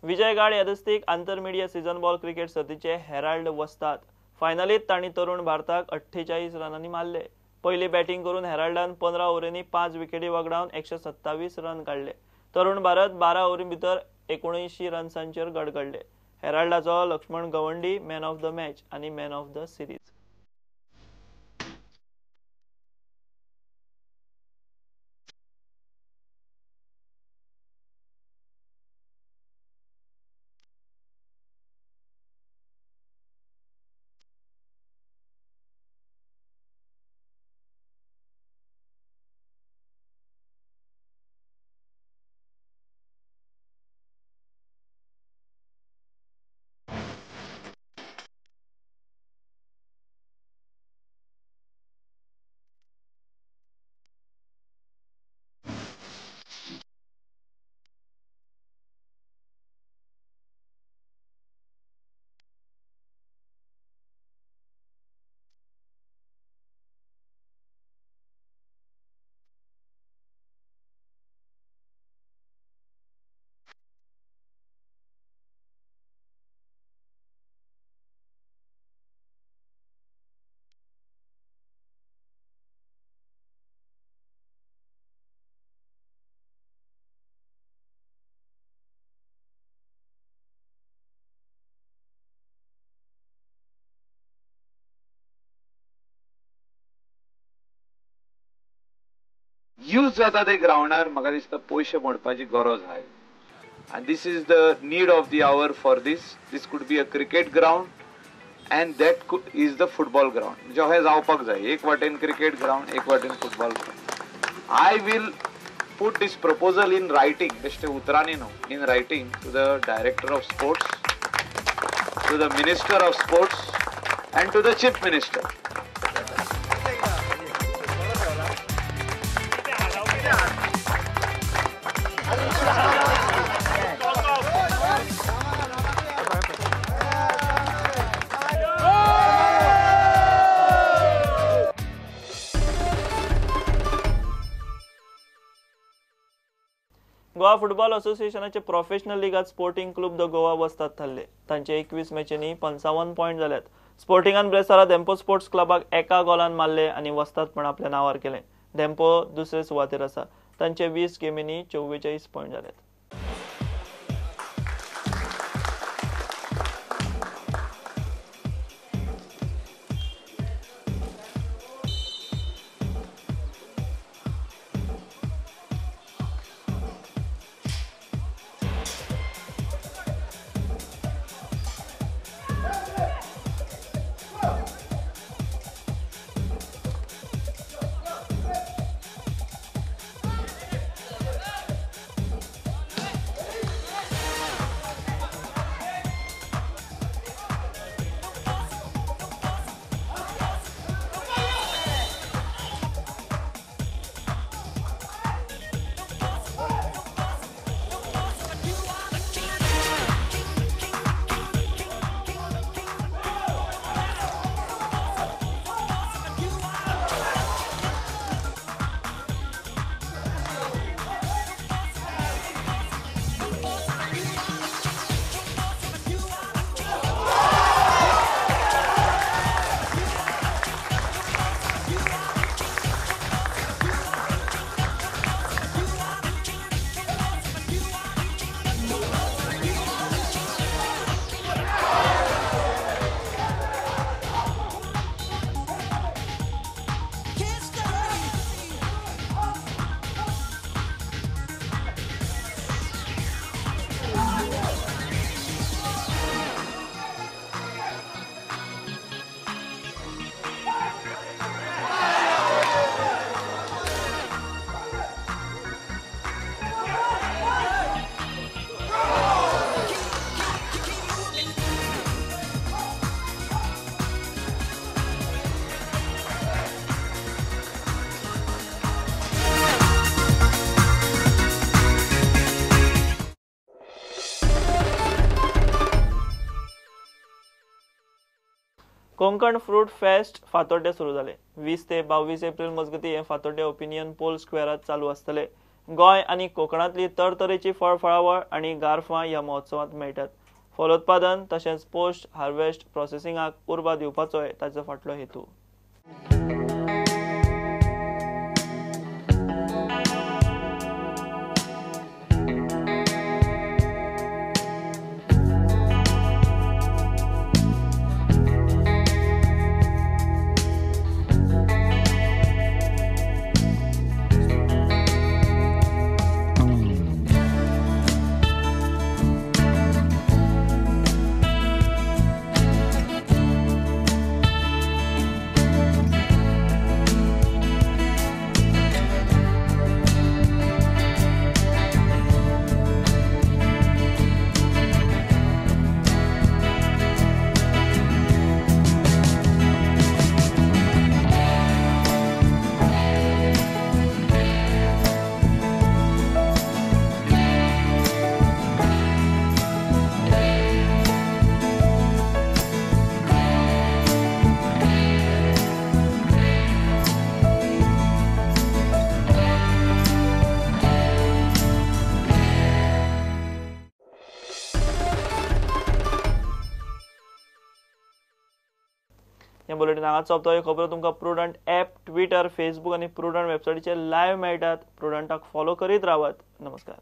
विजय गाड यादस्तीक आंतरमिडिया season ball cricket सर्तीचे Herald वस्ताद. फायनलीत तांणी तरुण भारताक 48 रनांनी मारले. पयली बॅटिंग करून हेराल्डान 15 ओव्हरींनी 5 विकेटी वगडावन 127 रन काडले. तरुण भारत 12 ओव्हरी भितर 79 रन्सांचेर गडगडले. हेराल्डाचो Laxman Gawandi man of the match आनी man of the series. Use जाता ते ग्रावंडार म्हाका दिसता पयशे मोडपाची गरज आहा आनी this is the need of the hour for this. This could be a cricket ground and that is the football ground. म्हणजे अशें जावपाक जाय, एक वाटेन क्रिकेट ग्रावंड, एक वाटेन football ground. I will put this proposal in writing, बेश्टे उतरांनी न्हू, in writing to the director of sports, to the minister of sports and to the chief minister. Goa football असोसिएशनाचे प्रोफेशनल लिगात sporting club the Goa वस्ताद थारले. तांचे 21 मॅचींनी 55 point जाल्यात. स्पोर्टिंगान ब्रेसारा Dempo sports क्लबाक 1 गोलान मारले आनी वस्तादपण आपल्या नांवार केलें. धेंपो दुसरे सुवातेर आसा. तांचे 20 गेमींनी 44 पॉयंट जाल्यात. कोंकण फ्रूट फेस्ट फातोड्डे सुरू जाले. 20 ते 22 एप्रिल मजगती हे फातोड्डे ओपिनियन पोल स्क्वेरात चालू आसतले. गोंय आनी कोकणांतली तरतरेची फळफळावळ आनी गारफां ह्या महोत्सवांत मेळटात. फलोत्पादन तशेंच पोस्ट हार्वेस्ट प्रोसेसिंगाक उर्बा दिवपाचोय ताचो फाटलो हेतू. हे बुलेटिन हांगाच सोंपता. ह्यो खबरो तुमकां प्रुडंट ॲप, ट्विटर, फेसबूक आनी प्रुडंट वेबसायटीचेर लायव्ह मेळटात. प्रुडंटाक फॉलो करीत रावात. नमस्कार.